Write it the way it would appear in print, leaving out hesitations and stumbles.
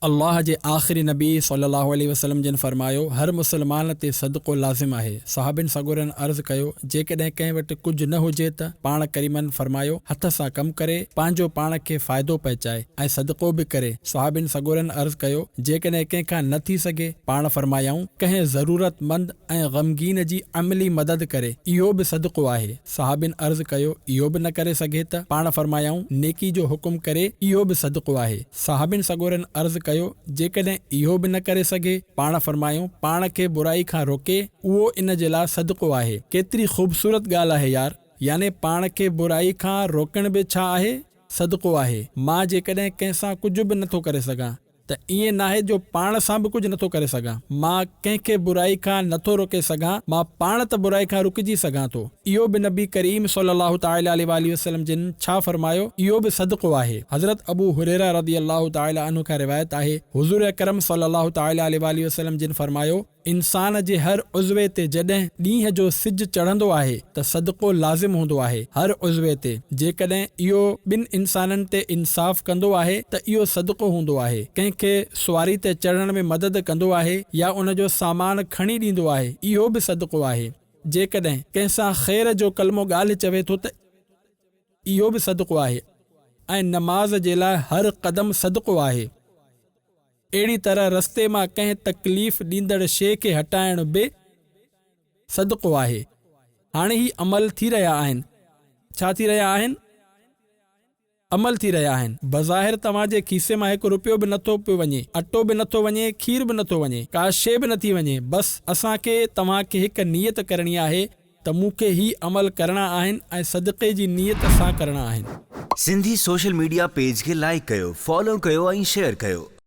الله جي آخري نبي صلّي اللّٰه عليه وسلّم جن فرمايو، هر مسلمان تي صدقو لازم آهي. صحابين سڳورن عرض ڪيو، جيڪڏهن ڪنهن وٽ ڪجهه نه هجي ته؟ پاڻ ڪريمن فرمايو، هٿ سان ڪم ڪري، پنهنجو پاڻ کي فائدو پهچائي ۽ صدقو به ڪري. صحابين سڳورن عرض ڪيو، جيڪڏهن ڪنهن کان نه ٿي سگهي؟ پاڻ فرمايائون، ڪنهن ضرورتمند ۽ غمگين جي عملي مدد ڪري، اهو به صدقو آهي. صحابين عرض ڪيو، اهو به نه ڪري سگهي ته؟ پاڻ فرمايائون، نيڪي جو حڪم ڪري، اهو به صدقو آهي. صحابين سڳورن عرض ڪيو، جيڪڏهن اهو به نه ڪري سگهي؟ پاڻ فرمايائون، پاڻ کي برائي کان روڪي، اهو ان جي لاء صدقو آهي. ڪيتري خوبصورت ڳالهه آهي يار! يعني پاڻ کي برائي کان روڪڻ به ڇا آهي؟ صدقو آهي. مان جيڪڏهن ڪنهن سان ڪجهه به نه ٿو ڪري سگهان. ته ائين ناهي جو پاڻ سان به ڪجهه نٿو ڪري سگهان. مان ڪنهن کي برائي کان نٿو روڪي سگهان، مان پاڻ ته برائي کان رڪجي سگهان ٿو. اهو به نبي ڪريم صلي الله تعالٰي عليه واٰله وسلم جن ڇا فرمايو، اهو به صدقو آهي. حضرت ابو هريره رضي الله تعالٰي عنه کان روايت آهي، حضور اڪرم صلي الله تعالٰي عليه واٰله وسلم جن فرمايو، انسان جي هر عضوي تي جڏهن ڏينهن جو سج چڙهندو آهي ته صدقو لازم هوندو آهي هر عضوي تي، جيڪڏهن اهو ٻن انسانن تي انصاف ڪندو آهي ته اهو صدقو هوندو آهي، ڪنهن کي سواري تي چڙهڻ ۾ مدد ڪندو آهي يا ان جو سامان کڻي ڏيندو آهي اهو به صدقو آهي، جيڪڏهن ڪنهن سان خير جو ڪلمو ڳالهه چوي ٿو ته اهو به صدقو آهي ۽ نماز جي لاء هر قدم صدقو آهي. اهڙي طرح رستي مان ڪنهن تڪليف ڏيندڙ شيء کي هٽائڻ به صدقو آهي. هاڻي هي عمل ٿي رهيا آهن. ڇا ٿي رهيا آهن؟ عمل ٿي رهيا آهن. بظاهر توهان جي کيسي مان هڪ رپيو به نٿو پيو وڃي، اٽو به نٿو وڃي، کير به نٿو وڃي، ڪا شيء به نٿي وڃي، بس اسان کي توهان کي هڪ نيت ڪرڻي آهي ته مون کي هي عمل ڪرڻا آهن ۽ صدقي جي نيت سان ڪرڻا آهن. سنڌي سوشل ميڊيا پيج کي لائيڪ ڪيو، فالو ڪيو ۽ شيئر ڪيو.